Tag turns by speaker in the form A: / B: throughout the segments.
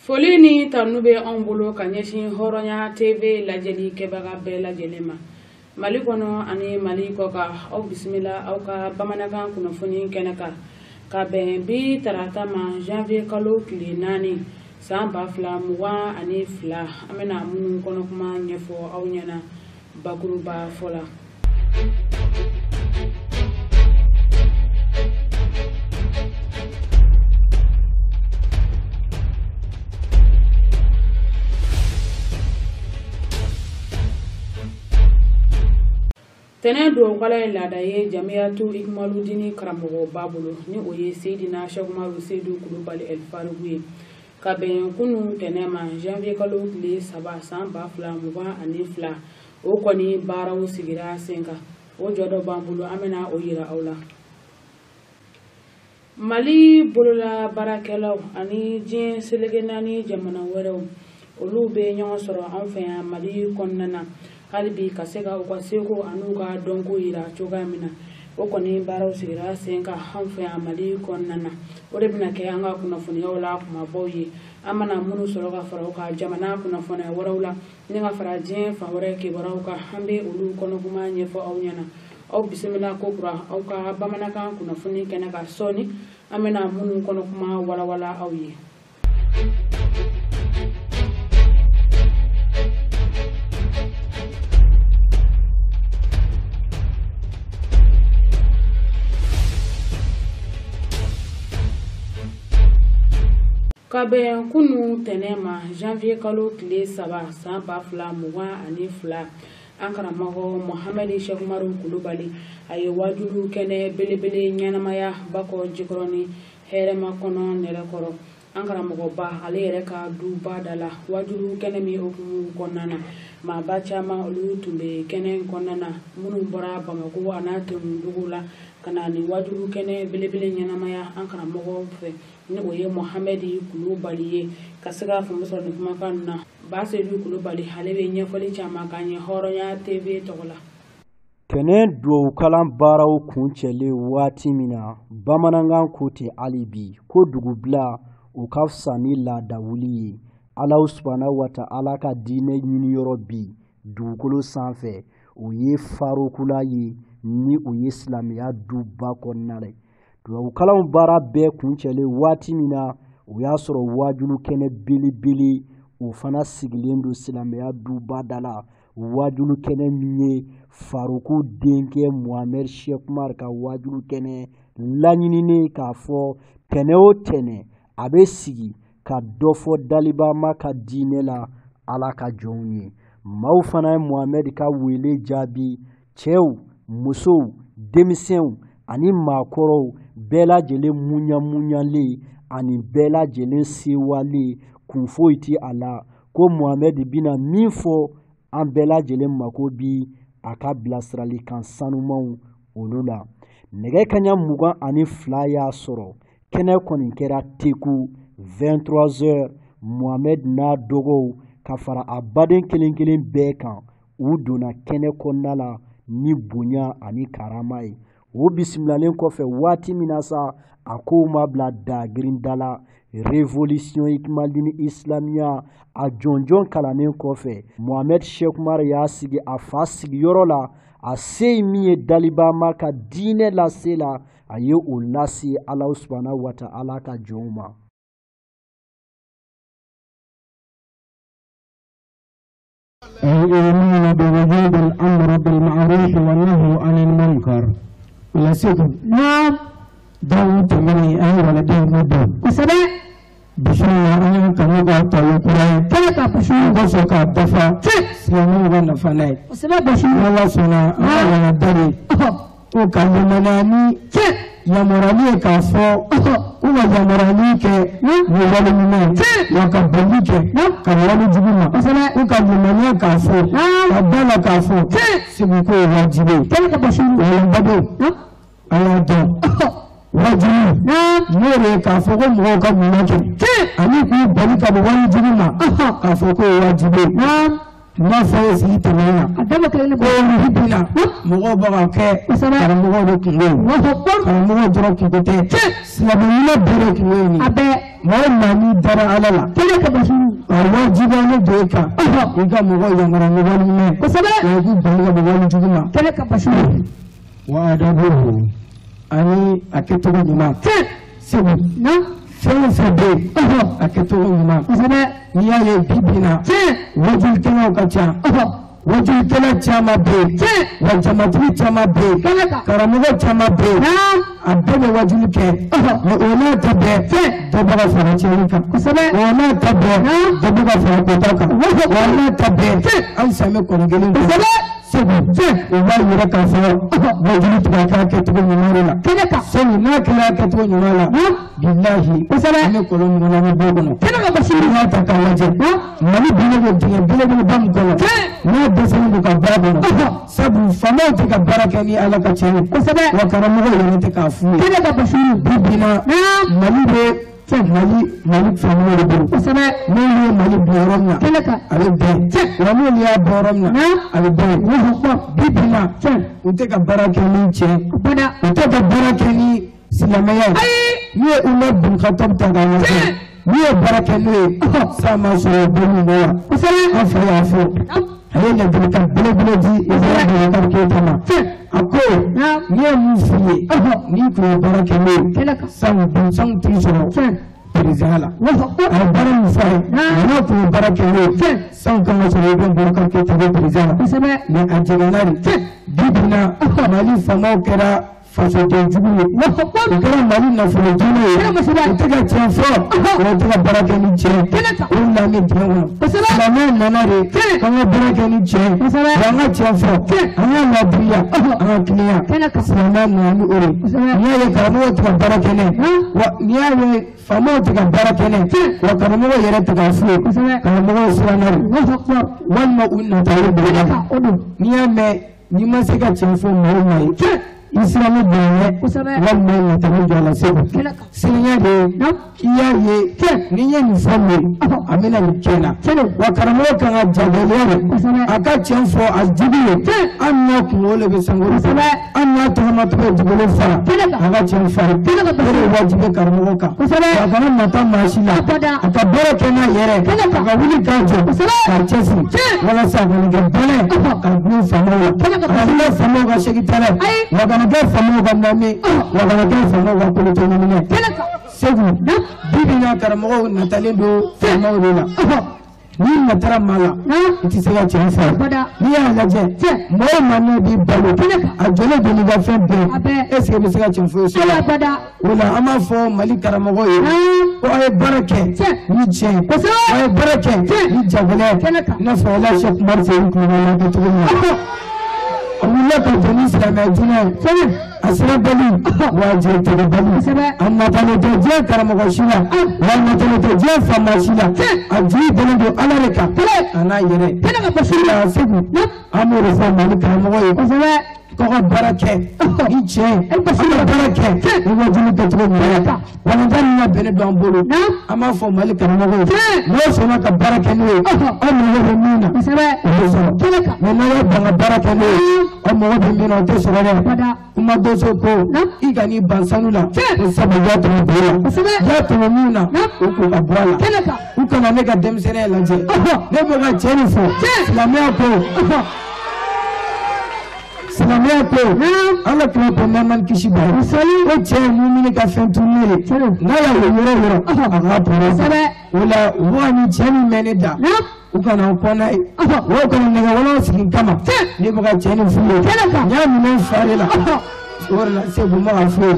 A: Foli ni tanu bɛ anw bolo ka ɲɛsin Hɔrɔnya TV lajɛli kɛbaga bɛɛ lajɛlen ma. Mali kɔnɔ ani Mali kɔkan, aw bisimila aw ka bamanankan kunnafoni kɛnɛ kan. Ka bɛn bi tarata ma janvier kalo tile 4 san 2022, an bɛna minnu kɔnɔ kuma ɲɛfɔ aw ɲɛna bakuruba fɔ la. Tɛnɛn dugawukala ye laada ye Jamiyatu Ikumaludini karamɔgɔba bolo, ni o ye Seyidina Sɛkumaru Seyidu Kulubali El Faruku ye. Ka bɛn kunun tɛnɛn ma janvier kalo tile 3 san 2022, o kɔni baaraw sigira sen kan. O jɔ dɔ b'an bolo, an bɛna o yira aw la. Mali bolola baarakɛlaw ani diɲɛ seleke naani jamana wɛrɛw, olu bɛ ɲɔgɔn sɔrɔ an fɛ yan Mali kɔnɔna na hali bi ka se ka u ka seko an'u ka dɔnko yira cogoya min na. O kɔni baaraw sigira sen kan an fɛ yan Mali kɔnɔna na. O de bɛna kɛ an ka kunnafoniyaw la kumabaw ye. An mana minnu sɔrɔ ka fara u ka jamana kunnafoniya wɛrɛw la ni ka fara diɲɛ fan wɛrɛ kibaruyaw kan, an bɛ olu kɔnɔkuma ɲɛfɔ aw ɲɛna. Aw bisimila ko kura aw ka bamanankan kunnafoni kɛnɛ kan sɔɔni, an bɛna minnu kɔnɔkuma walawala aw ye. Ka bɛn kunun tɛnɛn ma janvier kalo tile 3 san 2022, an karamɔgɔ Mohamɛdi Sɛkumaru Kulubali a ye wajulu kɛnɛ belebele ɲɛnamaya Bakɔ Jikɔrɔni hɛrɛma kɔnɔ nɛrɛkɔrɔ. An karamɔgɔba ale yɛrɛ ka duba da la wajulu kɛnɛ min hukumu kɔnɔna na, maaba caman olu tun bɛ kɛnɛ kɔnɔna na, minnu bɔra Bamakɔ a n'a tɛnkudugu la ka na nin wajulu kɛnɛ belebele ɲɛnamaya an karamɔgɔ fɛ, ni o ye Mohamɛdi Kulubali ye. Ka se ka faamu sɔrɔ nin kumakan ninnu na, Basedu Kulubali ale bɛ ɲɛfɔli caman k'an ye Hɔrɔnya TV tɔgɔ la.
B: Tɛnɛn dugawukalan baaraw kuncɛlen waati min na, bamanankan ko tɛ hali bi ko dugubila o ka fisa ni laada wuli ye. Alahu subahana wa ta'ala ka diinɛ ɲiniyɔrɔ bi dugukolo sanfɛ, o ye farokula ye, ni o ye silamɛya duba kɔnɔna la ye. Dugawukalanw baara bɛɛ kuncɛlen waati min na, o y'a sɔrɔ wajulu kɛnɛ belebele o fana sigilen don silamɛya duba da la. Wajulu kɛnɛ min ye Faruku denkɛ Mohamɛdi Sɛkumaru ka wajulu kɛnɛ laɲininen k'a fɔ tɛnɛ o tɛnɛ a bɛ sigi ka dɔ fɔ dalibama ka diinɛ la Ala ka jɔnw ye. Maaw fana ye Mohamɛdi ka wele jaabi, cɛw, musow, denmisɛnw ani maakɔrɔw bɛɛ lajɛlen muɲamuɲalen ani bɛɛ lajɛlen sewalen, kun foyi tɛ a la ko Mohamɛdi bɛna min fɔ an bɛɛ lajɛlen mako bi a ka bilasiralikan sanumanw olu la. Nɛgɛ kanɲɛ 22 y'a sɔrɔ kɛnɛ kɔni kɛra teku 23 heures, Mohamɛdi n'a dɔgɔw ka fara a baden kelen kelen bɛɛ kan, u donna kɛnɛ kɔnɔna la ni bonya ani karama ye. O bisimilalen kɔfɛ waati min na sa, a kow ma bila dagirinda la. Révolution Ikumalidini Islamiya a jɔnjɔn kalannen kɔfɛ, Mohamɛdi Sɛkumaru y'a sigi a fa sigiyɔrɔ la. A se ye min ye dalibama ka diinɛ lase la, a ye o lase Alahu subahana wa ta'ala ka jɔnw ma.
C: الإيمان بوجوب الأمر بالمعروف والنهي عن المنكر. نعم. دعوة مني أي ولدي مدو. كسبة. بشرى أن كنوغا تلقرا. كيف بشرى بشرى دفع. سلامي ونفناي. كسبة بشرى الله سنا أنا ندري. وكلمناني. Yamurali k'a fɔ u ka yamurali kɛ ni wale ɲuman ye, wa ka bali kɛ ka wale jugu ma, u ka limaniya k'a fɔ ka da la k'a fɔ sigi ko ye wajibi ye. Wala badenw, a y'a dɔn wajibi n'o de ye k'a fɔ ko mɔgɔw ka ɲuman kɛ ani k'u bali ka bɔ wale jugu ma, k'a fɔ k'o ye wajibi ye. N b'a fɔ ye sigi tɛmɛnen na.
D: A bɛɛ bɛ kelen
C: ko bi bi na mɔgɔw bɛ ka kɛ karamɔgɔw de kungo ye. Karamɔgɔw dɔrɔn kungo tɛ. Silamɛ ɲuman bɛɛ de kungo ye nin ye.
D: A bɛɛ.
C: Maa o maa n'i dara Ala la.
D: Kelen ka Basiru.
C: A wajibiyalen don e kan. I ka mɔgɔw yamaruya ni wale ɲuman ye.
D: Kosɛbɛ.
C: Wa i k'u bali ka bɔ wale jugu ma.
D: Kelen ka Basiru.
C: Wa adabuhu ani a kɛcogo ɲuman. Segu. Fɛn o fɛn bɛ yen, a kɛcogo ɲuman.
D: Kosɛbɛ.
C: N'i y'a ye bi bi in na, wajulikɛlaw ka ca. Wajulikɛla caman bɛ yen. Wa jamatigi caman bɛ yen. Karamɔgɔ caman bɛ yen. A bɛɛ bɛ wajuli kɛ. Mais o n'a ta bɛɛ, dɔ bɛ ka fara tiɲɛni kan.
D: Kosɛbɛ.
C: O n'a ta bɛɛ, dɔ bɛ ka fara kota kan. O n'a ta bɛɛ, halisa an bɛ kɔni kelen kɛ.
D: Kosɛbɛ.
C: Segu, o b'a yira k'a fɔ wajuli tigɛ a k'a kɛcogo ɲuman de la.
D: Kɛnɛ kan.
C: Segu n'a kɛra a kɛcogo ɲuman la, bilahi,
D: Kosɛbɛ.
C: an bɛ kɔlɔn min kɔnɔ, an bɛ bɔ o kɔnɔ.
D: Kɛnɛ ka Basiru.
C: N'i y'a ta k'a lajɛ, Mali binnen don dingɛ belebeleba min kɔnɔ, n'a dɛsɛlen don ka bɔ a kɔnɔ, sabu faamaw tɛ ka baara kɛ ni Ala ka tiɲɛ ye.
D: Kosɛbɛ.
C: Wa karamɔgɔw yɛrɛ tɛ k'a f'u ye.
D: Kɛnɛ ka Basiru.
C: Bi bi in na, Mali bɛ Mali faamaw de bolo.
D: Kosɛbɛ.
C: N'olu ye Mali bila yɔrɔ min na,
D: Kɛnɛ kan.
C: a bɛ bɛn. Wa n'olu y'a bɔ yɔrɔ min na, a bɛ bɛn. Bi bi in na, u tɛ ka baara kɛ ni tiɲɛ ye.
D: Bada.
C: U tɛ ka baara kɛ ni silamɛya ye.
D: Ayi.
C: N'u ye Umar bin Khattab ta k'a lajɛ, n'u ye baara kɛ n'o ye, san ma sɔrɔ o bɛ min bɔ wa.
D: Kosɛbɛ.
C: An fa y'a fɔ, a ye ladilikan belebele di Ibrahim Boubacar Keita ma. A ko n'i ye mun f'i ye, n'i tun ye baara kɛ n'o ye,
D: Kɛnɛ kan.
C: san denmisɛnw t'i sɔrɔ président la. A ye baara min fɔ a ye, n'a tun ye baara kɛ n'o ye, san kan ka sɔrɔ Ibrahim Boubacar Keita bɛ président la.
D: Kosɛbɛ.
C: Mais a jiginna de. Bi bi in na, Mali faamaw kɛra fasoden jugu ye. U kɛra Mali nafolotigi ye. U tɛ ka tiɲɛ fɔ, wa u tɛ ka baara kɛ ni tiɲɛ ye. O de la an bɛ dingɛ kɔnɔ. Silamɛw nana de k'an ka baara kɛ ni tiɲɛ ye. Wa an ka tiɲɛ fɔ, an ka laadiriya, an ka tilenya. Silamɛya nana ni o de ye. N'i y'a ye karamɔgɔw tɛ ka baara kɛ n'a ye, wa n'i y'a ye faamaw tɛ ka baara kɛ n'a ye, wa karamɔgɔw yɛrɛ tɛ k'a f'u ye. Karamɔgɔw siranna de. Walima u natalen don. N'i y'a mɛn n'i ma se ka tiɲɛ fɔ maa o maa ye, i siranlen don ɲɛ, walima i natalen don a la. Segu siranya de ye i y'a ye ni n ye nin fɔ nin ye, a bɛna nin kɛ n na. Wa karamɔgɔ kan ka jagɛlɛya de, a ka tiɲɛ fɔ a jugu ye, hali n'a kunkolo de bɛ sankolo, hali n'a tɔgɔmatɔ ye dugukolo fara, a ka tiɲɛ fɔ a ye. O de ye wajibi ye karamɔgɔ kan. Wa a kana nata maa si la, a ka baara kɛ n'a yɛrɛ ye, a ka wuli k'a jɔ, k'a cɛsiri walasa a kana kɛ bana ye ka dulon faamaw la, a kana kɛ faamaw ka sekitɛrɛ ye, wa a kana kɛ faamaw ka nami, wa a kana kɛ faamaw ka kolotɔɲinɛ. Segu, bi bi in na karamɔgɔw natalen don faamaw de la. N'i natara maa la, i tɛ se ka tiɲɛ fɔ. N'i y'a lajɛ, maa o maa n'o b'i balo, a jɔlen don n'i ka fɛn bɛɛ ye, est ce que i bɛ se ka tiɲɛ fɔ ye? O la an b'a fɔ Mali karamɔgɔw ye ko a ye baara kɛ ni tiɲɛ ye, a ye baara kɛ ni jagɛlɛya ye, i n'a fɔ Ala Sɛki Umaru Seyidu Kulubali y'a kɛ cogo min na. A wulila ka jɔ ni silamɛya diinɛ ye, a siranbali wa a jɛtigɛbali, a natalen tɛ diɲɛ karamɔgɔ si la, wa a natalen tɛ diɲɛ faama si la, a jigi dalen don Ala de kan a n'a yɛrɛ. Segu, an b'o de fɔ Mali karamɔgɔ ye k'aw ka baara kɛ ni tiɲɛ ye, aw ka baara kɛ ni wajuli kɛcogo ɲuman ye. Walanda min ka bɛnnen don an bolo, an b'a fɔ Mali karamɔgɔ ye, n'aw sɔnna ka baara kɛ n'o ye, aw mago bɛ min na o bɛ sɔrɔ. Mais n'aw y'a ban ka baara kɛ n'o ye, aw mago bɛ min na o tɛ sɔrɔ dɛ. Kuma dɔso ko i kan'i ban sanu la, ko sabu i y'a tɔmɔ bo la, i y'a tɔmɔ min na o k'o ka bɔ a la. U kana ne ka denmisɛnninya lajɛ, ne bɛ ka cɛ nin fɔ, silamɛya ko. Silamɛya ko Ala kira ko nɛɛma ni kisi b'a ye, ko cɛ ye mumini ka fɛn tununen ye, n'a y'a ye yɔrɔ o yɔrɔ, a k'a tɔɔrɔ. O la u bɛ ni cɛ min mɛn ne da, u kana n kɔn n'a ye, wa u kana nɛgɛwalaw sigi n kama. Ne bɛ ka cɛ nin f'u ye, n y'a minɛ n fa de la. O de la Segu n bɛ k'a f'u ye, n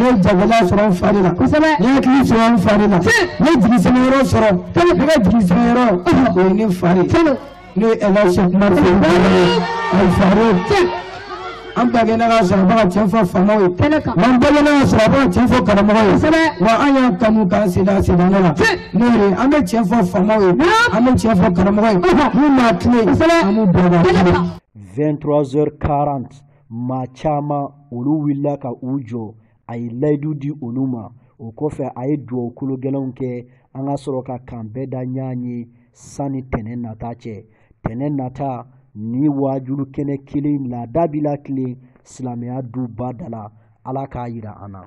C: ye jagɛlɛya sɔrɔ n fa de la, n ye hakili sɔrɔ n fa de la, n ye jigisɛmɛyɔrɔ sɔrɔ, ne ka jigisɛmɛyɔrɔ o ye ne fa de ye, n'o ye Ɛla Sɛki Umaru Seyidu Kulubali ye, Alifaru. An bangena ka sɔrɔ a bɛ ka tiɲɛ fɔ faamaw ye, wa an bangena ka sɔrɔ a bɛ ka tiɲɛ fɔ karamɔgɔw ye, wa an y'a kanu k'an sen da sendanɔ la. N'o ye an bɛ tiɲɛ fɔ faamaw ye, an bɛ tiɲɛ fɔ karamɔgɔw ye, n'u m'a tilen, an b'u bila ka tilen.
B: 23h40, maa caman olu wulila ka u jɔ, a ye layidu di olu ma. O kɔfɛ a ye duwawu kolo gɛlɛnw kɛ, an ka sɔrɔ ka kan bɛɛ da ɲɔgɔn ye sanni tɛnɛn nata cɛ. Tɛnɛ nata ni waajulu kɛnɛ kelen laada bi la tilen silamɛya duba da la. Ala k'a yira an na.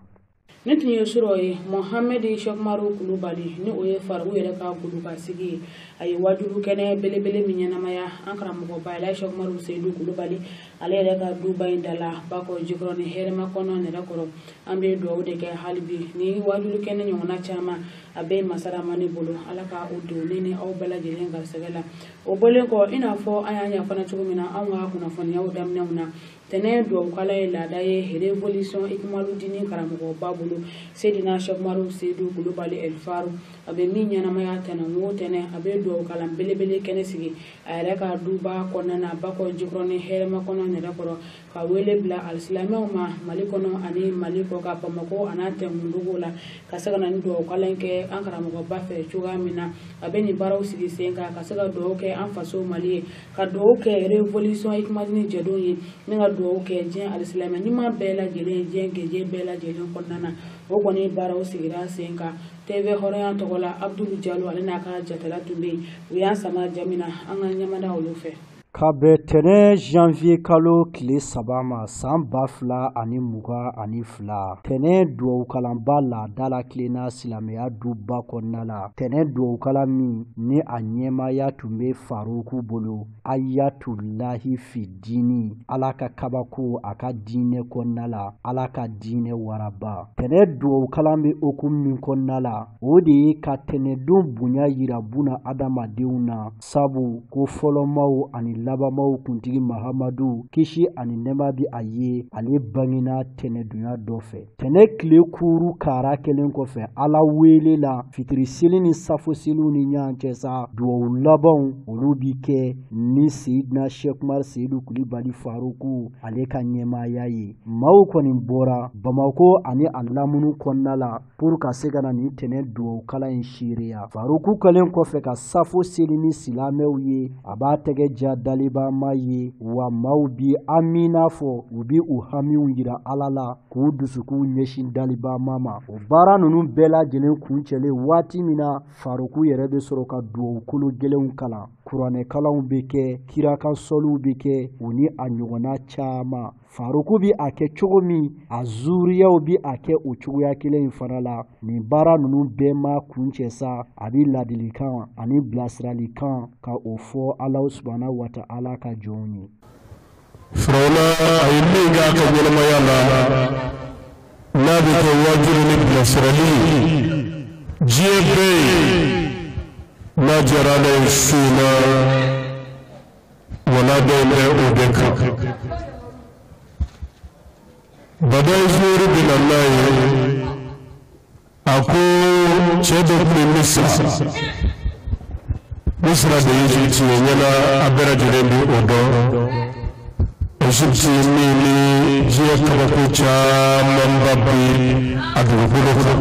A: Ne tun ye sɔrɔ ye Mohamed Cheick-Umaru Kulubali, ni o ye Fariku yɛrɛ ka kulukasigi ye. A ye waajulu kɛnɛ belebele min ɲɛnamaya an karamɔgɔba Elayi Cheick-Umaru Seyidu Kulubali ale yɛrɛ ka duba in da la Bakɔ Jikɔrɔni hɛrɛma kɔnɔ nɛrɛkɔrɔ. An bɛ dugawu de kɛ hali bi ni waajulu kɛnɛ ɲɔgɔnna caman a bɛ masaramani bolo. Ala ka o don ne ni aw bɛɛ lajɛlen garisɛgɛ la. O bɔlen kɔ, i n'a fɔ an y'a ɲɛfɔ cogo min na anw ka kunnafoniyaw daminɛw na, tɛnɛ dugawukala ye laada ye Révolution Ikumaludini karamɔgɔba bolo Seydina Cheick-Umaru Seyidu Kulubali El Faru. A bɛ min ɲɛnamaya tɛnɛ o tɛnɛ, a bɛ dugawukalan belebele kɛnɛ sigi a yɛrɛ ka duba kɔnɔna na Bakɔ Jikɔrɔni hɛrɛma kɔnɔ nɛrɛkɔrɔ, ka wele bila alisilamɛw ma Mali kɔnɔ ani Mali kɔ ka Bamakɔ an'a tɛnkundugu la, ka se ka na ni dugawukalan kɛ an karamɔgɔba fɛ cogoya min na. A bɛ nin baaraw sigi sen kan ka se ka dugawu kɛ an faso Mali ye, ka dugawu kɛ Révolution Ikumaludini jɛdenw ye, ni ka dugawu kɛ diɲɛ alisilamɛ ɲuman bɛɛ lajɛlen, diɲɛ gɛjɛ bɛɛ lajɛlen kɔnɔna na. O kɔni baaraw sigira sen kan. TV Hɔrɔnya tɔgɔ la, Abdul Jalo ale n'a ka jatala tun bɛ yen. U y'an sama jamina, an ka ɲɛmada olu fɛ.
B: Ka bɛn tɛnɛ janvier kalo tile 3 ma san 2022, tɛnɛ dugawukalanba laada la tilenna silamɛya duba kɔnɔna la. Tɛnɛ dugawukalan min ni a ɲɛmaaya tun bɛ Faruku bolo, Ayatulahi fi dini, Ala ka kabako a ka diinɛ kɔnɔna la, Ala ka diinɛ waraba. Tɛnɛ dugawukalan bɛ hukumu min kɔnɔna la, o de ye ka tɛnɛdon bonya yira buna adamadenw na, sabu ko fɔlɔmaw ani labanmaw kuntigi Mahamadu, kisi ani nɛɛma bi a ye, ale bangena tɛnɛdonya dɔ fɛ. Tɛnɛ tile kuuru kara kɛlen kɔfɛ Ala wele la, fitiri seli ni safo seliw ni ɲɔgɔn cɛ sa, duwawu labanw olu bi kɛ ni Seydina Cheick-Umaru Seyidu Kulubali Faruku ale ka ɲɛmaaya ye. Maaw kɔni bɔra Bamakɔ ani a lamunu kɔnɔna la pour ka se ka na nin tɛnɛ dugawukalan in seereya. Faruku kɛlen kɔfɛ ka safo seli ni silamɛw ye, a b'a tɛgɛ ja dalibama ye, wa maaw bi amina fɔ, u bi u hamiw yira Ala la k'u dusukun ɲɛsin dalibama ma. O baara ninnu bɛɛ lajɛlen kuncɛlen waati min na, Faruku yɛrɛ bɛ sɔrɔ ka duwawu kolo gɛlɛnw kalan. Kuranɛkalanw bɛ kɛ, kirakan sɔliw bɛ kɛ, u ni a ɲɔgɔnna caman. Faruku bi a kɛ cogo min, a zuriyaw bi a kɛ o cogoya kelen in fana la. Nin baara ninnu bɛɛ ma kuncɛ sa, a bi ladilikan ani bilasiralikan ka o fɔ Alahu subahana wa ta'ala ka jɔnw ye.
E: Firawuna a ye min k'a ka ɲɛnamaya la, n'a bɛ kɛ waajuli ni bilasirali ye diɲɛ bɛɛ ye, n'a diyara Ala ye su in na, walada in bɛ o de kan. Badayi Zuwɛri bɛ na n'a ye, a ko cɛ dɔ tun bɛ Misira. Misira de ye Egypte ye, ɲɛna a bɛɛ lajɛlen bɛ o dɔn. Egypte min ni diɲɛ kabako camanba bɛ a dugukolo kan,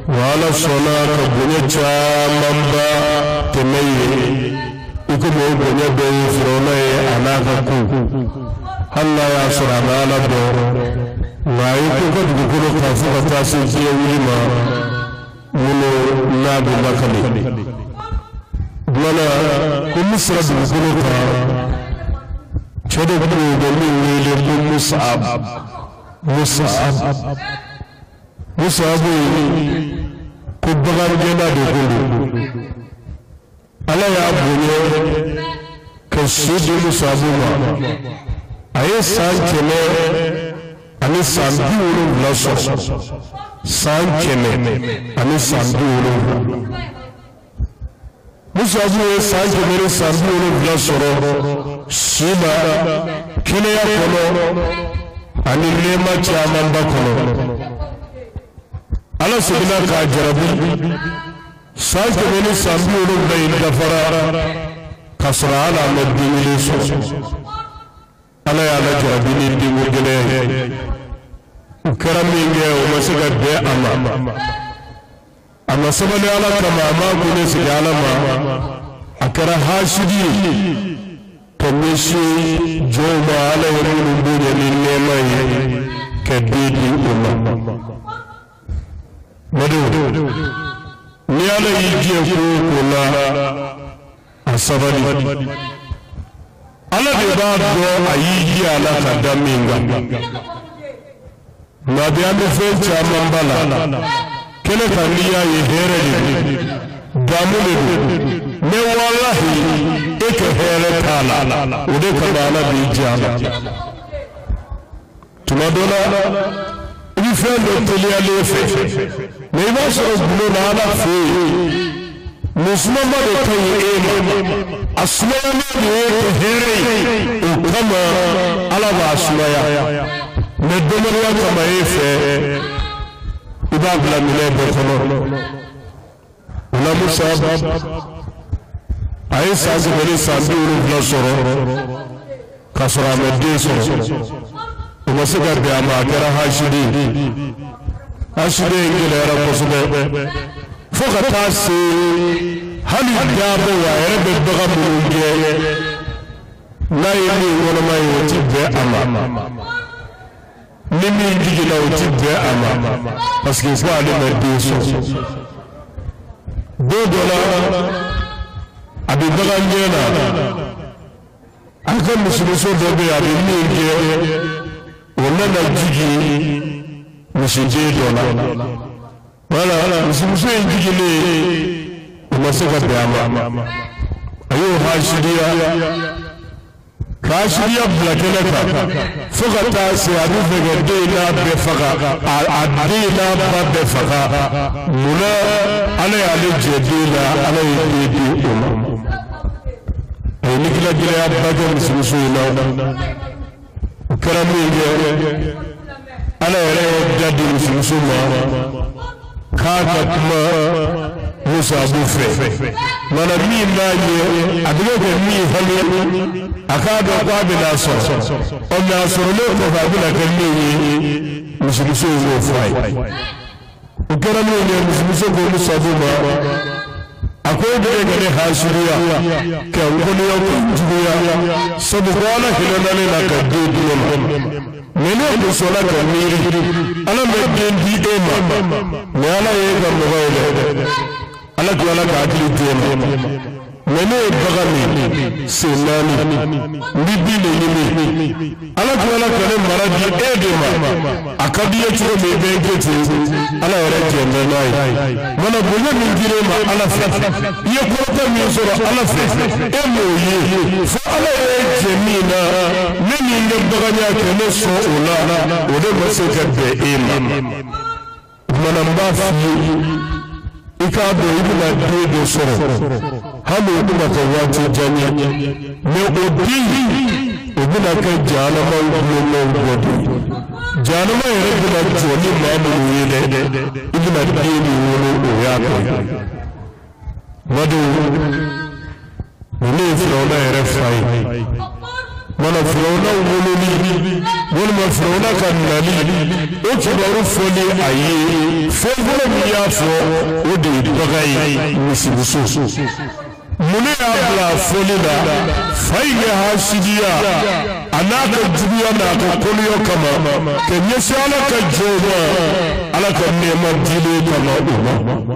E: wa Ala sɔnna ka bonya camanba tɛmɛ yen, i komi o bonya dɔ ye Firawuna ye a n'a ka kow. Hali n'a y'a sɔrɔ a ma Ala dɔn, nka a ye ko ka dugukolo kan fo ka taa se diɲɛ wuli ma minnu n'a bɛ lakale. Kumana ko Misira dugukolo kan, cɛ dɔ tun bɛ yen, u bɛ min wele ko Musab. Musab, Musab ko bagangɛnna de ko don. Ala y'a bonya ka si di Musabu ma. A ye san 170 sɔrɔ. 170. Musabu ye san 170 sɔrɔ si la, kɛnɛya kɔnɔ ani nɛɛma camanba kɔnɔ. Ala seginna k'a jarabi, 170 in dafara k'a sɔrɔ hali a ma den kelen sɔrɔ. Ala y'a lajarabi ni denko gɛlɛya ye. U kɛra min kɛ, o ma se ka bɛn a ma. A ma sabali Ala kama, a m'a kun sigi Ala ma. A kɛra hasidi ye ka ɲɛsin jɔnw ma, Ala ye minnu bonya ni nɛɛma ye ka den di u ma. Badenw, ni Ala y'i diɲɛ ko o ko la, a sabali. Ala de b'a dɔn a y'i ji a la ka da min kan. Nka bi an bɛ fɛn caman ba la kɛnɛ kan, n'i y'a ye hɛrɛ de don, damu de don, mɛ walahi e ka hɛrɛ t'a la, o de kama Ala b'i ji a la. Tuma dɔ la i bɛ fɛn dɔ teliyalen fɛ, mɛ i b'a sɔrɔ gundo la Ala fɛ yen musumaba de ka ɲi e ma, a sumayalen de ye kɛ hɛrɛ ye, o kama Ala b'a sumaya. Mɛ dɔnbaliya kama e fɛ i b'a bila minɛn bɛɛ kɔnɔ. O la Musa a ye san 170 sɔrɔ k'a sɔrɔ a ma den sɔrɔ. O ma se ka bɛn a ma, a kɛra hasidi ye. Hasidi in gɛlɛyara kosɛbɛ fo ka taa se hali dabɔ a yɛrɛ bɛ bagan minnu gɛn, n'a ye min kɔnɔma ye o ti bɛn a ma, ni min jiginna o ti bɛn a ma, parce que ko ale ma den sɔrɔ. Don dɔ la a bɛ bagan gɛn na, a ka misimuso dɔ bɛ yen a bɛ min gɛn, o nana jigin misiden dɔ la. Wala misimuso in jiginnen o ma se ka bɛn a ma, a y'o hasidiya ka hasidiya bila kɛnɛ kan fo ka taa se a bɛ fɛ ka den n'a bɛɛ faga, a den n'a ba bɛɛ faga. Munna Ala y'ale jɛ den la, Ala ye den di o ma. A ye nikila gɛlɛyaba kɛ misimuso in na. O kɛra min kɛ, Ala yɛrɛ ye da di misimuso ma k'a ka kuma Musa b'u fɛ. Mana min b'a ɲɛ, a bɛ kɛ min hami, a k'a dɔn k'a bɛna sɔrɔ. Ɔ mɛ a sɔrɔlen kɔfɛ a bɛna kɛ min ye, misimuso in y'o fɔ a ye. O kɛra min ye, misimuso ko Musa b'u ma, a ko e bɛ ka ne hasidiya ka n kɔniya ka n juguya, sabu ko Ala hinɛna ne la ka den di ne ma. Mɛ ne kun sɔnna ka miiri Ala bɛ den di e ma, mɛ Ala ye e ka mɔgɔ ye dɛ, Ala tilala ka hakili di e ma. Mɛ ne ye bagan min sen naani, n bɛ bin de ɲimi, Ala tilala ka ne mara di e de ma, a ka di i ye cogo min i bɛ n kɛ ten, Ala yɛrɛ jɛn bɛ n'a ye. Mana bonya min dir'e ma Ala fɛ, i ye kɔrɔta min sɔrɔ Ala fɛ, e m'o ye, fo Ala yɛrɛ jɛ min na, ne min bɛ baganya kɛ ne sɔn o la, o de ma se ka bɛn e ma. Mana n b'a f'i ye, i k'a dɔn i bɛna den dɔ sɔrɔ, hali o bɛna kɛ waati jan ye, mɛ o den o bɛna kɛ jahanama gulonmaw dɔ de ye. Jahanama yɛrɛ bɛna jɔ ni maa minnu ye dɛ, i bɛna den min wolo o y'a dɔ ye. Badenw, ninnu ye Firawuna yɛrɛ fa ye. Mana Firawuna wololi walima Firawuna ka nali o kibaru fɔli a ye, fɛn fɔlɔ min y'a fɔ o de ye bagan ye, misimuso. Mun y'a bila a fɔli la? Fa in ka hasidiya a n'a ka juguya n'a ka kɔniya kama ka ɲɛsin Ala ka jɔnw ma, Ala ka nɛɛma dilen kama u ma.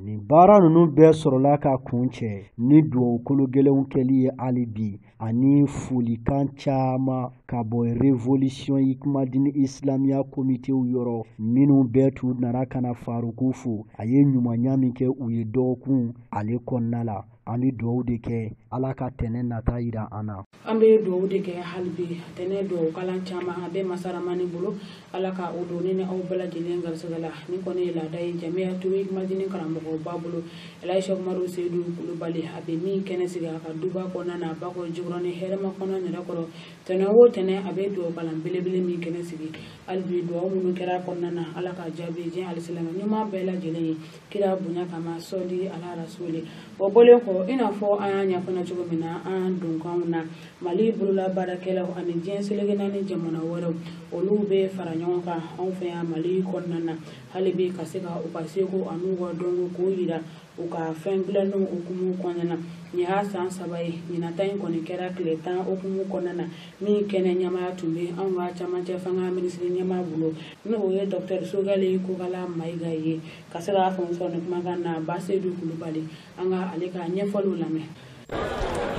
B: Nin baara ninnu bɛɛ sɔrɔla ka kuncɛ ni duwawu kolo gɛlɛnw kɛli ye hali bi, ani folikan caman ka bɔ Révolution Hikmadini Islamiya komitew yɔrɔ, minnu bɛɛ tun nana ka na Faruku fo a ye ɲumanya min kɛ u ye dɔgɔkun ale kɔnɔna la. An bɛ duwawu de kɛ Ala ka tɛnɛ nata yira an na.
A: An bɛ duwawu de kɛ hali bi, tɛnɛ duwawu kalan caman a bɛ masaramani bolo, Ala ka o don ne ni aw bɛɛ lajɛlen garisɛgɛ la. Nin kɔni ye laada ye Jamiyatu Hikmadini karamɔgɔba bolo, Elayi Sɛkumaru Seyidu Kulubali, a bɛ min kɛnɛ sigi a ka duba kɔnɔna na, Bakɔ Jikɔrɔni hɛrɛma kɔnɔ yɛrɛ kɔrɔ. Tɛnɛ o tɛnɛ a bɛ duwawu kalan belebele min kɛnɛ sigi, hali bi duwawu minnu kɛra kɔnɔna na, Ala ka jaabi diɲɛ alisilamɛ ɲuman bɛɛ lajɛlen ye, kira bonya kama, sɔli ala rasuli. O bɔlen kɔ, i n'a fɔ an y'a ɲɛfɔ cogo min na an donkanw na, Mali bolola baarakɛlaw ani diɲɛ seleke naani jamana wɛrɛw olu bɛ fara ɲɔgɔn kan anw fɛ yan Mali kɔnɔna na, hali bi ka se ka u ka seko an'u ka dɔnko k'o yira u ka fɛn dilannenw hukumu kɔnɔna na. Nin y'a san 3 ye, ɲinan ta in kɔni kɛra tile 10 hukumu kɔnɔna na, min kɛnɛ ɲɛmaaya tun bɛ anw ka camancɛ fanga minisiri ɲɛmaa bolo, n'o ye Dɔkitɛri Sogɛli Kokala Mayiga ye. Ka se k'a faamu sɔrɔ nin kumakan na, Basedu Kulubali, an ka ale ka ɲɛfɔliw lamɛn.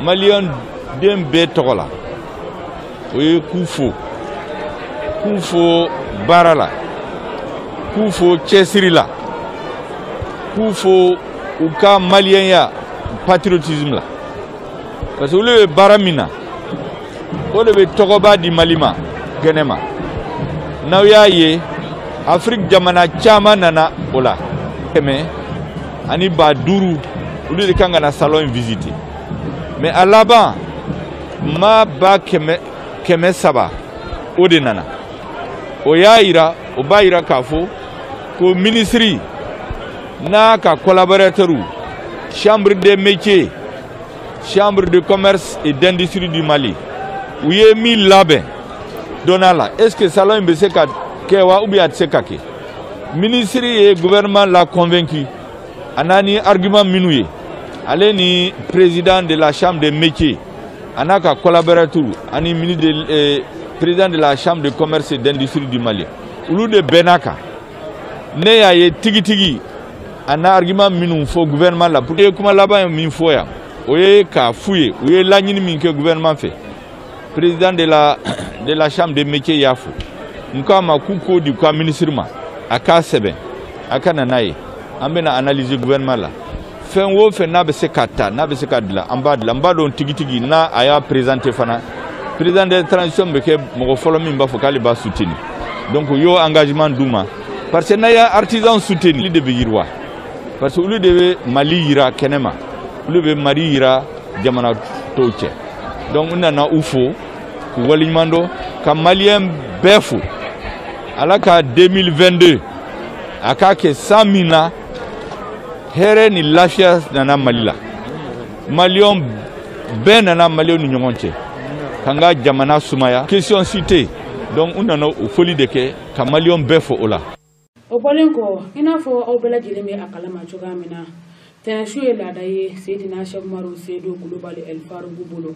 F: Maliyɛn den bɛɛ tɔgɔ la, o ye k'u fo, k'u fo baara la, k'u fo cɛsiri la, k'u fo u ka maliyɛnya patriotisme la, parce que olu bɛ baara min na, o de bɛ tɔgɔba di Mali ma kɛnɛ ma. N'aw y'a ye Afiriki jamana caman nana o la, 100 ani 5000 olu de kan ka na salon in visiter, mais a laban maa 300 000 o de nana. O y'a yira, o b'a yira k'a fɔ ko minisiri n'a ka collaborateurs, chambre des métiers, chambre de commerce et d'industrie du Mali, u ye min labɛn donna la, est ce que salon in bɛ se ka kɛ wa, ou bien a tɛ se ka kɛ? Minisiri ye gouvernement la convaincu a n'a ni argument minnu ye, ale ni président de la chambre des métiers a n'a ka collaborateurs ani ministre de président de la chambre de commerce et d'industrie du Mali, olu de bɛn'a kan. Ne y'a ye tigitigi a n'a argument minnu fɔ gouvernement la pour que kuma laban ye min fɔ yan, o ye k'a f'u ye u ye laɲini min kɛ gouvernement fɛ. Président de la chambre des métiers y'a fɔ n k'a ma k'u k'o di u ka ministre ma, a k'a sɛbɛn, a ka na n'a ye, an bɛna analyser gouvernement la. Fɛn o fɛn n'a bɛ se ka ta, n'a bɛ se ka dilan, an b'a dilan. N b'a dɔn tigitigi n'a a y'a présenter fana, président de transition bɛ kɛ mɔgɔ fɔlɔ min b'a fɔ k'ale b'a soutenir. Donc u y'o engagement d'u ma, parce que n'a y'a artisan soutenir, olu de bɛ yiriwa, parce que olu de bɛ Mali yira kɛnɛma, olu bɛ Mali yira jamana tɔw cɛ. Donc n nana u fo k'u waleɲuman dɔn, ka maliyɛn bɛɛ fo. Ala ka 2022 a k'a kɛ san min na hɛrɛ ni lafiya nana Mali la, maliyɛn bɛɛ nana maliyɛnw ni ɲɔgɔn cɛ, k'an ka jamana sumaya, question si tɛ yen. Donc u nana o foli de kɛ ka maliyɛn bɛɛ fo o la.
A: O bɔlen kɔ, i n'a fɔ aw bɛɛ lajɛlen bɛ a kalama cogoya min na, tɛnɛsu ye laada ye Seyidina Sɛkumaru Seyidu Kulubali Ɛlifarugu bolo.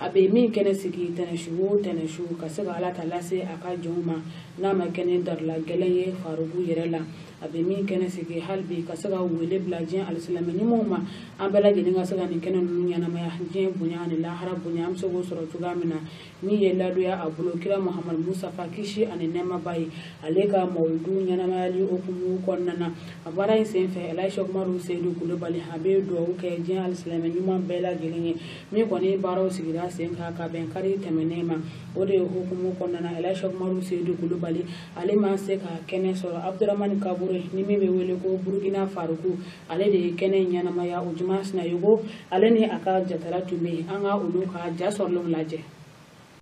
A: A bɛ min kɛnɛ sigi tɛnɛsu o tɛnɛsu ka se ka Ala ta lase a ka jɔnw ma, n'a ma kɛ ni darila gɛlɛn ye Farugu yɛrɛ la. A bɛ min kɛnɛ sigi hali bi ka se ka wele bila diɲɛ alisilamɛ ɲumanw ma, an bɛɛ lajɛlen ka se ka nin kɛnɛ ninnu ɲɛnamaya, diɲɛ bonya ani lahara bonya an bɛ se k'o sɔrɔ cogoya min na. Min ye ladoya a bolo kira Muhamadu Musafa, kisi ani nɛɛma ba ye, ale ka mawuludu ɲɛnamayali hukumu kɔnɔna na. A baara in senfɛ, Elayi Sɛkumaru Seyidu Kulubali a bɛ dugawu kɛ diɲɛ alisilamɛ ɲuman bɛɛ lajɛlen ye. Min kɔni baaraw sigira sen kan ka bɛn kari tɛmɛnen ma, o de ye hukumu kɔnɔna na, Elayi Sɛkumaru Seyidu Kulubali ale ma se ka kɛnɛ sɔrɔ. Abudramani Kabure ni min bɛ wele ko Burukina Faruku, ale de ye kɛnɛ ɲɛnamaya. O Juma Sinayogo, ale ni a ka jatala tun bɛ yen. An ka olu ka ja sɔrɔlenw lajɛ.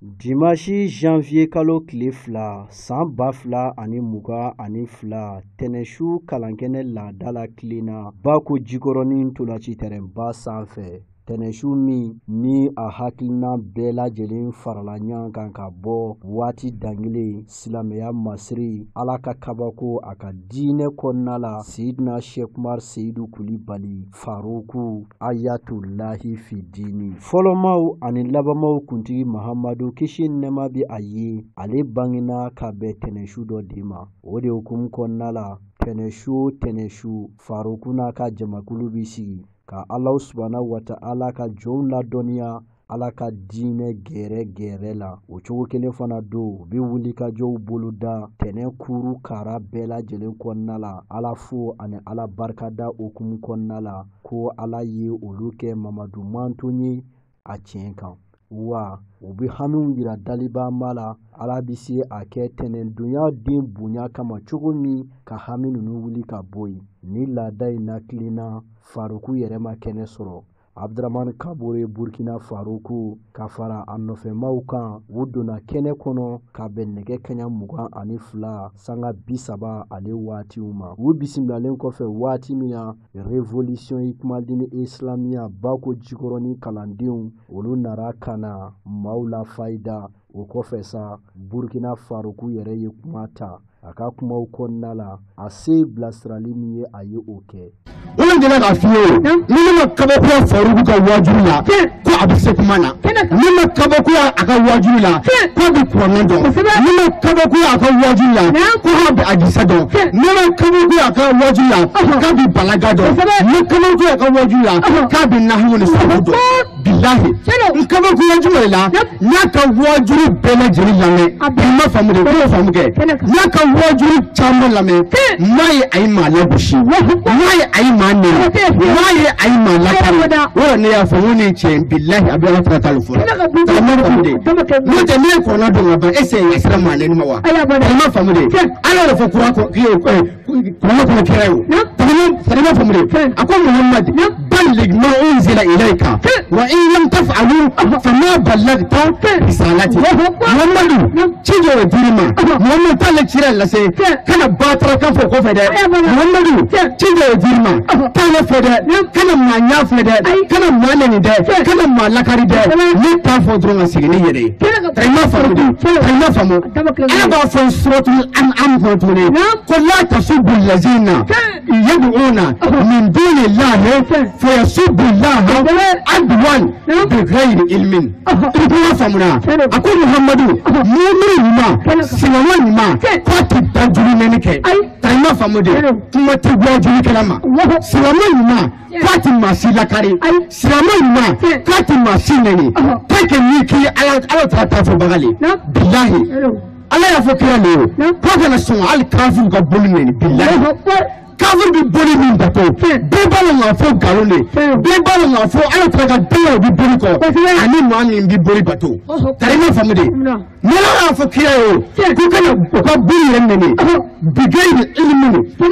B: Dimanche janvier kalo tile 2 san 2022, tɛnɛsu kalankɛnɛ laada la tilenna Bako Jikɔrɔni ntolaci tɛrɛnba sanfɛ. Tɛnɛsu min ni a hakilina bɛɛ lajɛlen farala ɲɔgɔn kan ka bɔ waati dankelen silamɛya masiri, Ala ka kabako a ka diinɛ kɔnɔna la, Seyidina Sɛkumar Seyidu Kulibali Faruku Ayatulahi Fidini, fɔlɔmaw ani labanmaw kuntigi Mahamadu, kisi ni nɛɛma bɛ a ye, ale bangena ka bɛn tɛnɛsu dɔ de ma. O de hukumu kɔnɔna la, tɛnɛsu o tɛnɛsu, Faruku n'a ka jamakulu bɛ sigi ka Alahu subahana wataala ka jɔnw ladɔnniya Ala ka diinɛ gɛrɛ gɛrɛ la. O cogo kelen fana don, u bɛ wulikajɔw boloda tɛnɛ kuru kara bɛɛ lajɛlen kɔnɔna la, Ala fo ani Ala barikada hukumu kɔnɔna la, ko Ala ye olu kɛ Mamadu manton ye a tiɲɛ kan. Wa u bɛ hamiw yira dalibanba la, Ala bɛ se a kɛ tɛnɛndonya den bonya kama cogo min ka hami ninnu wuli ka bɔ yen. Ni laada in na tilenna, Faruku yɛrɛ ma kɛnɛ sɔrɔ. Abudramani Kabore Burkina Faruku ka fara a nɔfɛmaw kan, u donna kɛnɛ kɔnɔ ka bɛn nɛgɛ kaɲa 22 sanga 30 ale waatiw ma. U bisimilalen kɔfɛ waati min na, Révolution Ikumadini Islamiya Bako Jikɔrɔni kalandenw, olu nara ka na maaw la fayida. O kɔfɛ sa, Burkina Faruku yɛrɛ ye kuma ta. A ka kumaw kɔnɔna la, a se bilasirali min ye, a ye o kɛ.
C: O de delila k'a f'i ye, o ni ne ma kabakoya Faruku ka waajuli la ko a bɛ se kuma na, ne ma kabakoya a ka waajuli la ko a bɛ kuranɛ dɔn, ne ma kabakoya a ka waajuli la ko a bɛ hadisa dɔn, ne ma kabakoya a ka waajuli la k'a bɛ balaga dɔn, ne kabakoya a ka waajuli la k'a bɛ nahawu ni sarafu dɔn. Bilahi n kabakoya jumɛn de la n y'a ka waajuli bɛɛ lajɛlen lamɛn i ma faamu de ko faamu kɛ n y'a ka waajuli caman lamɛn n m'a ye a ye maa lagosi n m'a ye a ye maa nɛni n m'a ye a ye maa lakari o yɛrɛ ne y'a fɔ n ko nin cɛ in bilahi a bɛ ala tɛna taa fɔ la i ma faamu de n'o tɛ ne ye kɔnɔ don ka ban est ce que a sera maa nɛni ma wa i ma faamu de ala yɛrɛ fɔ kura kɔnɔ kira ye o i ma faamu de a ko Muhammad balligh ma unzila ilayka wa in lam taf'alu fama ballaghta risalati. Muhammadu ci jɔ dir'i ma Muhammadu t'ale cira lase kana batara kan fɔ kɔfɛ dɛ Muhammadu ci jɔ dir'i ma t'ale fɛ dɛ kana maa ɲa filɛ dɛ kana maa nɛni dɛ kana maa lakari dɛ ne t'a fɔ dɔrɔn ka segin ni yɛrɛ ye i ma faamu de i ma faamu ala b'a fɔ suratul an'am kɔnɔ tuguni ko la tasubbu allazina yad'una min duni llahi fayasubbu llaha adwan bighayri ilmin. I kuma faamuna a ko Muhammadu mumini ɲuman silamɛ ɲuman k'a tɛ dajuru nɛni kɛ ta i ma faamu de kuma tɛ wajulikɛla ma silamɛ ɲuman k'a tɛ maa si lakari silamɛ ɲuman k'a tɛ maa si nɛni tant que n'i k'i ala ala ta fɔ baga le bilahi ala y'a fɔ kira le o k'a kana sɔn hali kafiriw ka boli nɛni bilahi kafiri bɛ boli min bato bɛɛ b'a dɔn k'a fɔ nkalon de bɛɛ b'a dɔn k'a fɔ ala tɛna ka den o bɛ boli kɔ ani maa min bɛ boli bato tari ma faamu de n'ala y'a fɔ kira ye o k'u kana u ka boli yɛrɛ nɛni bigayiri ilimi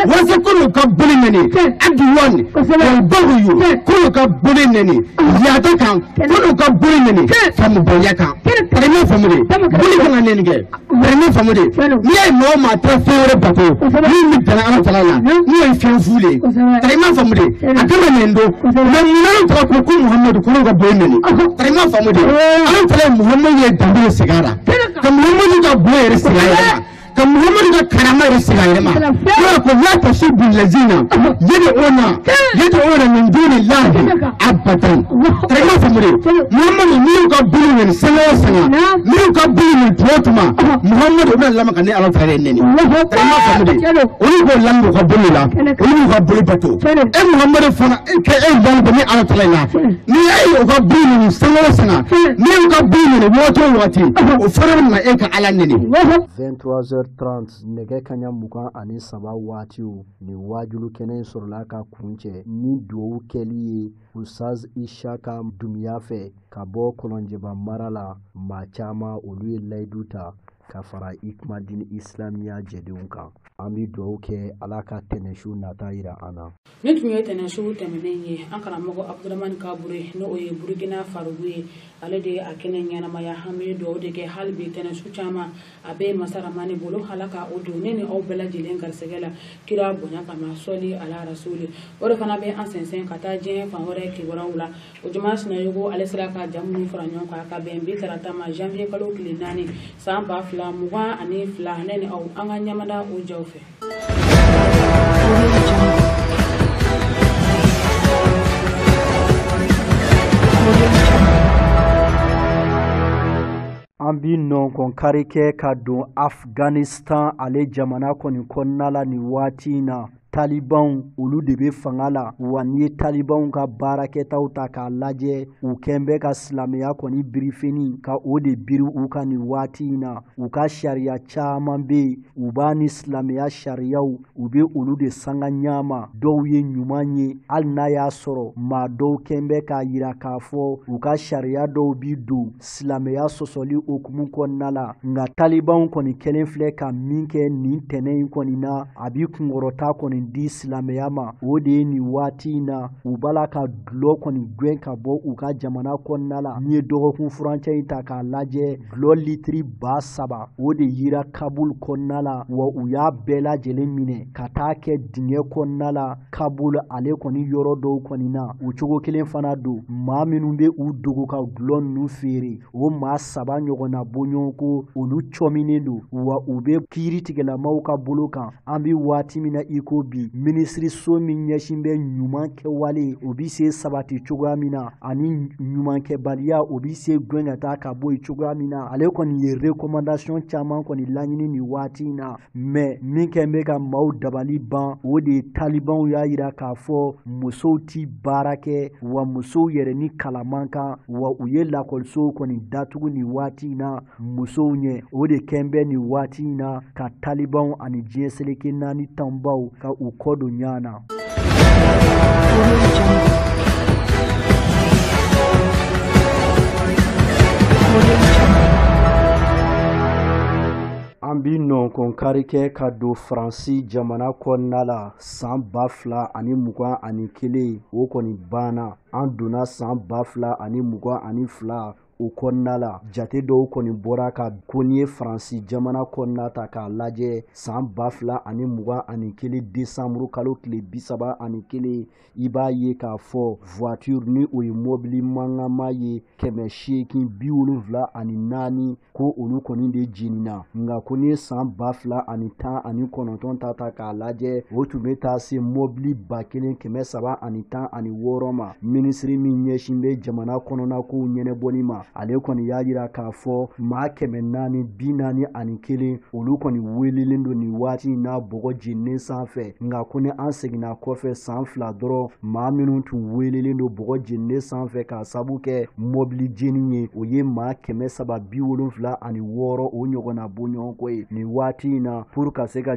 C: walasa ko n'u ka boli nɛni aduwan walibaguyu ko n'u ka boli nɛni yaada kan ko n'u ka boli nɛni faamubaliya kan tari ma faamu de boli kana nɛni kɛ tari ma faamu de n'i y'a ye maa o maa taara fɛn wɛrɛ bato min bɛ dan ala tala la n'o ye fɛn fu le ye tari ma faamu de a kana nɛni don mɛ n'ala tala ko ko Muhammadu ko n'u ka boli nɛni tari ma faamu de ala tala ye Muhammadu ye danbe segin a la ka Muhammadu ka bon yɛrɛ segin a yɛrɛ ma ka Muhammadu ka karama yɛrɛ segin a yɛrɛ ma yɔrɔ ko la tasubbu allazina yad'una min duni llahi abadan tari ma faamu de Muhammadu n'i y'u ka boli nɛni sanga o sanga n'i y'u ka boli nɛni tuma o tuma Muhammadu o bɛna lamaga ni ala tala yɛrɛ nɛni tari ma faamu de olu b'o lamɔ u ka boli la olu b'u ka boli bato e Muhammadu fana e lamɔ ni ala tala la n'i y'a ye u ka boli nɛni sanga o sanga n'i y'u ka boli nɛni waati o waati o fana bɛ na e ka ala nɛni.
B: 23h30 nɛgɛ kanɲɛ 23 waatiw nin waajulu kɛnɛ in sɔrɔla ka kuncɛ ni duwawu kɛli ye Ustaz Ishaka Dumiya fɛ ka bɔ Kɔlɔnjɛba mara la maa caman olu ye layidu ta ka fara Ikumadini Islamiya jɛdenw kan. An bɛ duwawu kɛ Ala ka tɛnɛsu nata yira an na.
A: Nin tun ye tɛnɛsu tɛmɛnen ye an karamɔgɔ Abudramani Kabure n'o ye Burukina Farugu ye ale de ye a kɛnɛ ɲɛnamaya an bɛ duwawu de kɛ hali bi tɛnɛsu caman a bɛ masaramani bolo Ala ka o don ne ni aw bɛɛ lajɛlen garisɛgɛ la kira bonya kama sɔli ala rasuli o de fana bɛ an sɛnsɛn ka taa diɲɛ fan wɛrɛ kibaruyaw la o jama Sinayogo ale sera ka ja minnu fara ɲɔgɔn kan ka bɛn bi tarata ma janvier kalo tile 4 san 2022 ne ni aw an ka ɲɛmada o jaw fɛ.
B: An bi nɔnkɔn kari kɛ ka don Afghanistan ale jamana kɔni kɔnɔna la nin waati in na. Talibanw olu de bɛ fanga la wa n'i ye talibanw ka baarakɛtaw ta k'a lajɛ u kɛn bɛ ka silamɛya kɔni birifini ka o de biri u kan nin waati in na. U ka sariya caman bɛ yen u b'a ni silamɛya sariyaw u bɛ olu de sanga ɲama dɔw ye ɲuman ye hali n'a y'a sɔrɔ maa dɔw kɛn bɛ k'a yira k'a fɔ u ka sariya dɔw bi don silamɛya sɔsɔli hukumu kɔnɔna la. Nka talibanw kɔni kɛlen filɛ ka min kɛ nin tɛnɛ in kɔni na a bi kunkɔrɔta kɔni di silamɛya ma o de ye nin waati in na u b'a la ka dulɔ kɔni gɛn ka bɔ u ka jamana kɔnɔna la. N'i ye dɔgɔkun furancɛ in ta k'a lajɛ dulɔ litiri 3000 o de yira Kabul kɔnɔna la wa u y'a bɛɛ lajɛlen minɛ ka taa kɛ dingɛ kɔnɔna la Kabul ale kɔni yɔrɔ dɔw kɔni na. O cogo kelen fana don maa minnu bɛ u dogo ka dulɔ ninnu feere o maa 3 ɲɔgɔnna bɔɲɔgɔnko olu cɔminen don wa u bɛ kiiri tigɛlamaw ka bolo kan. An bɛ waati min na i ko bi bi minisiriso min ɲɛsin bɛ ɲuman kɛwale o bɛ se sabati cogoya min na ani ɲumankɛbaliya o bɛ se gɛn ka taa ka bɔ yen cogoya min na. Ale kɔni ye recommandation caman kɔni laɲini nin waati in na, mais min kɛn bɛ ka maaw dabali ban o de ye talibanw y'a yira k'a fɔ musow ti baara kɛ, wa musow yɛrɛ ni kalan man kan, wa u ye lakɔlisow kɔni datugu nin waati in na musow ɲɛ. O de kɛn bɛ nin waati in na ka talibanw ani diɲɛ seleke 4 tɔnbaw ka u kɔ don ɲɔgɔn na. An bi nɔnkɔnkari kɛ ka don Faransi jamana kɔnɔna la san 2021 o kɔni banna. An donna san 2022 o kɔnɔna la. Jate dɔw kɔni bɔra ka ko n'i ye Faransi jamana kɔnɔna ta k'a lajɛ san 2021 décembre kalo tile 31, i b'a ye k'a fɔ voiture ni o ye mobili mankanma ye 874 ko olu kɔni de jenina. Nka ko n'i ye san 2019 ta k'a lajɛ o tun bɛ taa se mobili 1316 ma. Minisiri min ɲɛsin bɛ jamana kɔnɔna kow ɲɛnabɔli ma, ale kɔni y'a yira k'a fɔ maa 441 olu kɔni welelen don nin waati in na bɔgɔ jeninen sanfɛ. Nka ko ni an seginna kɔfɛ san 2 dɔrɔn, maa minnu tun welelen don bɔgɔ jeninen sanfɛ k'a sabu kɛ mɔbili jeni ye, o ye maa 376 o ɲɔgɔnna bɔɲɔgɔnko ye nin waati in na. Pour ka se ka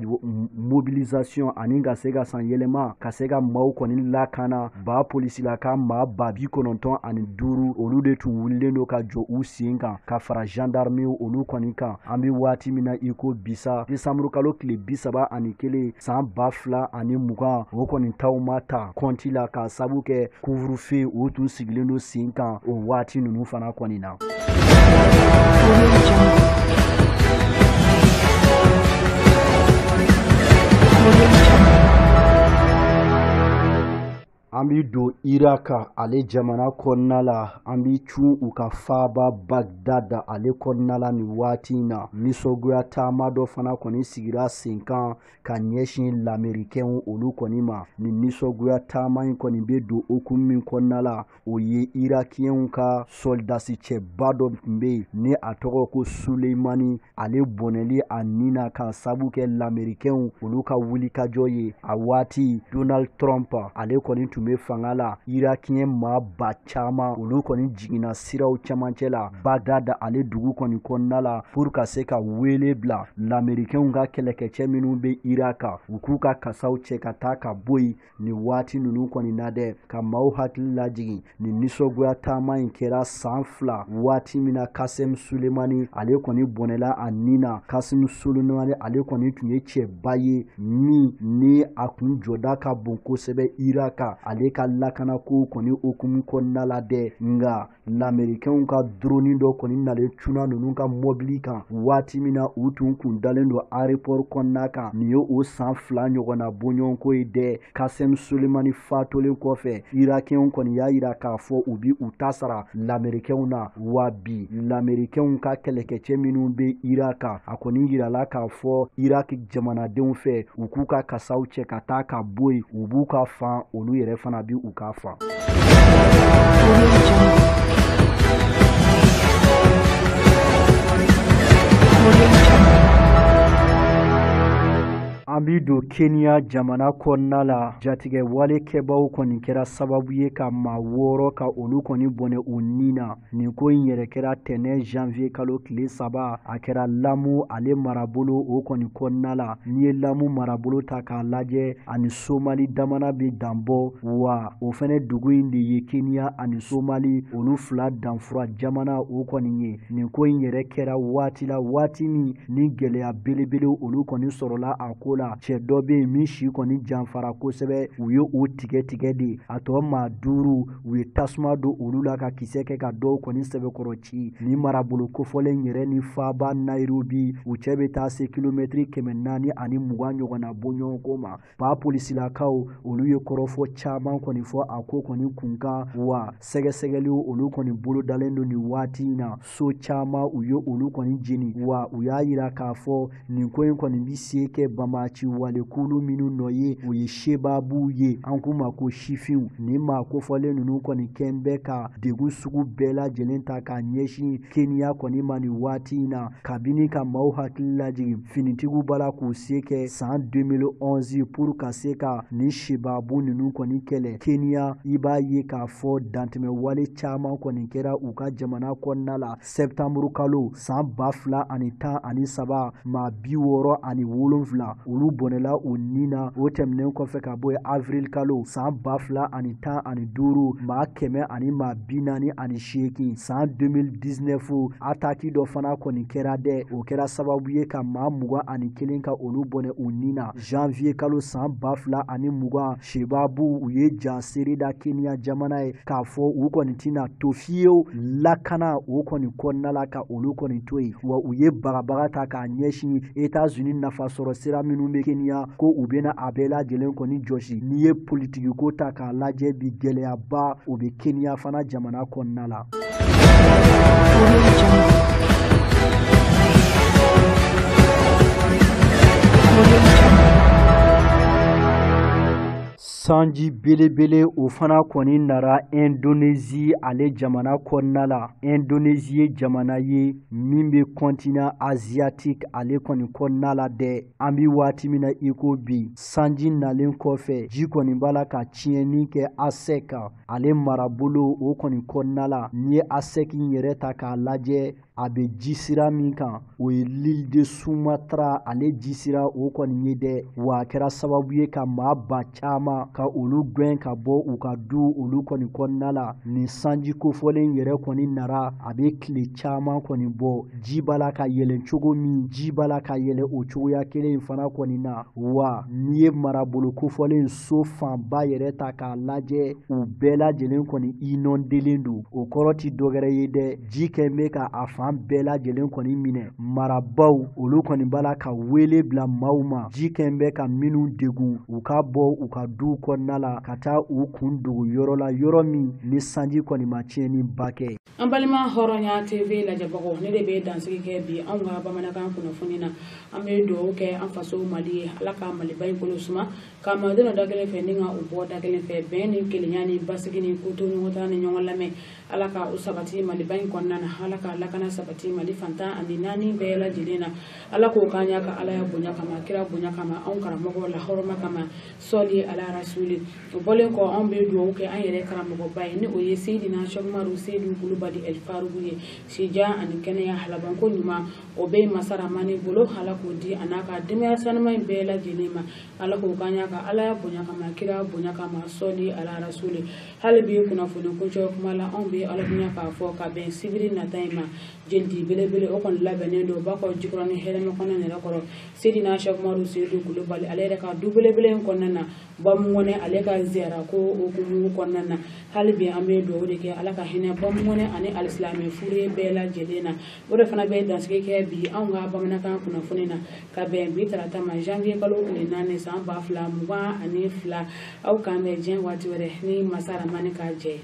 B: mobilisation ani ka se ka san yɛlɛma ka se ka maaw kɔni lakana, ba polisilaka maa 95 olu de tun wulilen don ka jɔ u sen kan ka fara gendarmew olu kɔni kan. An bɛ waati min na i ko bisa décembre kalo tile 31 san 2020 o kɔni taw ma ta kɔnti la k'a sabu kɛ couvre-feu o tun sigilen don sen kan o waati ninnu fana kɔni na. An bi don Irak ale jamana kɔnɔna la, an bi cun u ka faaba Bagdad ale kɔnɔna la nin waati in na. Nisɔngoya taama dɔ fana kɔni sigira sen kan ka ɲɛsin lamɛrikɛnw olu kɔni ma. Nin nisɔngoya taama in kɔni bɛ don hokumu min kɔnɔna la, o ye irakiyɛnw ka sɔldasi cɛba dɔ tun bɛ yen ni a tɔgɔ ko Suleimani, ale bɔnɛli a nin na k'a sabu kɛ lamɛrikɛnw olu ka wulikajɔ ye. A waati Donald Trump ale kɔni tun bɛ fanga la. Irakiyɛn maa ba caman olu kɔni jiginna siraw camancɛ la Bagdad ale dugu kɔni kɔnɔna la pour ka se ka wele bila lamɛrikɛnw ka kɛlɛkɛcɛ minnu bɛ Irak u k'u ka kasaw cɛ ka taa ka bɔ yen nin waati ninnu kɔni na dɛ, ka maaw hakili lajigin. Nin nisɔngoya taama in kɛra san 2 waati min na Kasem Sulemani ale kɔni bɔnɛla a nin na. Kasem Sulemani ale kɔni tun ye cɛba ye min ni a kun jɔda ka bon kosɛbɛ Irak ale ka lakanako kɔni hokumu kɔnɔna la dɛ. Nka lamɛrikɛnw ka drone dɔ kɔni nalen cunna ninnu ka mɔbili kan waati min na u tun kun dalen don aéroport kɔnɔna kan. Nin ye o san 2 ɲɔgɔnna bɔɲɔgɔnko ye dɛ. Kasem Sulemani fatolen kɔfɛ, irakiyɛnw kɔni y'a yira k'a fɔ u bi u ta sara lamɛrikɛnw na. Wa bi lamɛrikɛnw ka kɛlɛkɛcɛ minnu bɛ Irak, a kɔni yirala k'a fɔ Irak jamanadenw fɛ u k'u ka kasaw cɛ ka taa ka bɔ yen, u b'u ka fan, olu yɛrɛ fana bi u ka fan. An bi don Kenya jamana kɔnɔna la. Jatigɛ wale kɛbaw kɔni kɛra sababu ye ka maa 6 ka olu kɔni bɔnɛ u nin na. Nin ko in yɛrɛ kɛra tɛnɛn janvier kalo tile 3, a kɛra Lamu ale marabolo o kɔni kɔnɔna la. N'i ye Lamu marabolo ta k'a lajɛ, ani Somali damana bɛ danbɔ, wa o fɛnɛ dugu in de ye Kenya ani Somali olu fila danfura jamana o kɔni ye. Nin ko in yɛrɛ kɛra waati la, waati min ni gɛlɛya belebele olu kɔni sɔrɔla a ko la. Cɛ dɔ bɛ yen min si kɔni janfara kosɛbɛ, u ye o tigɛ tigɛ de. A tɔ maa 5 u ye tasuma don olu la ka kisɛ kɛ ka dɔw kɔni sɛbɛkɔrɔ ci. Nin marabolo kofɔlen yɛrɛ ni faaba Nairobi u cɛ bɛ taa se kilomɛtiri 420 ɲɔgɔnna bɔɲɔgɔnko ma. Ba polisilakaw olu ye kɔrɔfɔ caman kɔni fɔ a ko kɔni kun kan, wa sɛgɛsɛgɛliw olu kɔni bolo dalen don nin waati in na. So caman u ye olu kɔni jeni, wa u y'a yira k'a fɔ nin ko in kɔni bɛ se kɛ banbaanci binkanti walekulu minnu nɔ ye, o ye sebabuw ye, an k'u ma ko sifinw. Nin maa kofɔlen ninnu kɔni kɛn bɛ ka degun sugu bɛɛ lajɛlen ta k'a ɲɛsin Kenya kɔni ma nin waati in na. Kabini ka maaw hakili lajigin, finitigiw b'a la k'u se kɛ san 2011 pour ka se ka nin sebabu ninnu kɔni kɛlɛ Kenya. I b'a ye k'a fɔ dantɛmɛ wale caman kɔni kɛra u ka jamana kɔnɔna la. Septembre kalo san 2013, maa 67, olu bɔnɛla u ni na. O tɛmɛnen kɔfɛ ka bɔ yen, avril kalo san 2015, maa 148. San 2019, attaque dɔ fana kɔni kɛra dɛ, o kɛra sababu ye ka maa 21 ka olu bɔnɛ u ni na. Janvier kalo san 2020, sebabu u ye ja seere da Kenya jamana ye k'a fɔ u kɔni tɛna to fiyewu lakana o kɔni kɔnɔna la ka olu kɔni to yen. Wa u ye bagabaga ta k'a ɲɛsin Etats-Unis nafasɔrɔ sira minnu bɛ Kenya, ko u bɛna a bɛɛ lajɛlen kɔni jɔsi. N'i ye politiki ko ta k'a lajɛ bi, gɛlɛyaba o bɛ Kenya fana jamana kɔnɔna la.
D: Audio Jungle. Audio Jungle.
B: Sanji belebele o fana kɔni nara Indonésie ale jamana kɔnɔna la. Indonésie ye jamana ye min bɛ continent asiatique ale kɔni kɔnɔna la dɛ. An bɛ waati min na i ko bi, sanji nalen kɔfɛ, ji kɔni b'a la ka tiɲɛni kɛ Aceh ale marabolo o kɔni kɔnɔna la. N'i ye Aceh in yɛrɛ ta k'a lajɛ, a bɛ ji sira min kan, o ye l'île de Sumatra ale ji sira o kɔni ye dɛ. Wa a kɛra sababu ye ka maa ba caman ka olu gɛn ka bɔ u ka du olu kɔni kɔnɔna la. Nin sanji kofɔlen yɛrɛ kɔni nara, a bɛ tile caman kɔni bɔ. Ji b'a la ka yɛlɛn cogo min, ji b'a la ka yɛlɛ o cogoya kelen in fana kɔni na. Wa n'i ye marabolo kofɔlen so fanba yɛrɛ ta k'a lajɛ, u bɛɛ lajɛlen kɔni inondelen don. O kɔrɔ ti dɔwɛrɛ ye dɛ, ji kɛn bɛ ka a fan bɛɛ lajɛlen kɔni minɛ. Marabaw olu kɔni b'a la ka wele bila maaw ma, ji kɛn bɛ ka minnu degun, u ka bɔ u ka duw kɔnɔna la ka taa u kun dogo yɔrɔ la, yɔrɔ min ni sanji kɔni ma tiɲɛni ba kɛ.
A: An balima Hɔrɔnya TV lajɛbagaw, ne de bɛ dansigi kɛ bi anw ka bamanankan kunnafoni na. An bɛ dugawu kɛ an faso Mali ye, Ala ka Maliba in kolo suma ka malidenw da kelen fɛ ni ka u bɔ da kelen fɛ. Bɛn ni kelenya ni basigi ni koto ɲɔgɔn ta ni ɲɔgɔn lamɛn, Ala ka o sabati Maliba in kɔnɔna na. Ala ka lakana sabati Mali fantan ani naani bɛɛ lajɛlen na. Ala k'o k'an ɲa ka Ala ya bonya kama, kira bonya kama, anw karamɔgɔ la hɔrɔma kama, sɔli ala rasuli. O bɔlen kɔ, anw bɛ dugawu kɛ an yɛrɛ karamɔgɔba ye, ni o ye Seyidina Sɛkumaru Seyidu Kulubali Ɛlifarugu ye. Sija ani kɛnɛya halabanko ɲuman, o bɛ masaramani bolo, Ala k'o di a n'a ka denbaya sanuman in bɛɛ lajɛlen ma. Ala k'o k'an ɲa ka Ala ya bonya kama, kira bonya kama, sɔli ala rasuli. Hali bi kunnafoni kuncɛ kuma la, anw bɛ Ala bonya k'a fɔ ka bɛn sibiri nata in ma, jelidi belebele o kɔni labɛnnen don Bakɔ Jikɔrɔni hɛrɛmɛ kɔnɔ yɛrɛ kɔrɔ, Seyidina Sɛkumaru Seyidu Kulubali ale yɛrɛ ka du belebele in kɔnɔna na, Bamuŋɔnɛ ale ka ziyara ko hukumu kɔnɔna na. Hali bi an bɛ dugawu de kɛ, Ala ka hinɛ Bamuŋɔnɛ ani alisilamɛ fure bɛɛ lajɛlen na. O de fana bɛ dansigi kɛ bi anw ka bamanankan kunnafoni na ka bɛn bi tarata ma, janvier kalo tile 4 san 2022. Aw k'an bɛn diɲɛ waati wɛrɛ ni masa Ramani ka jɛ.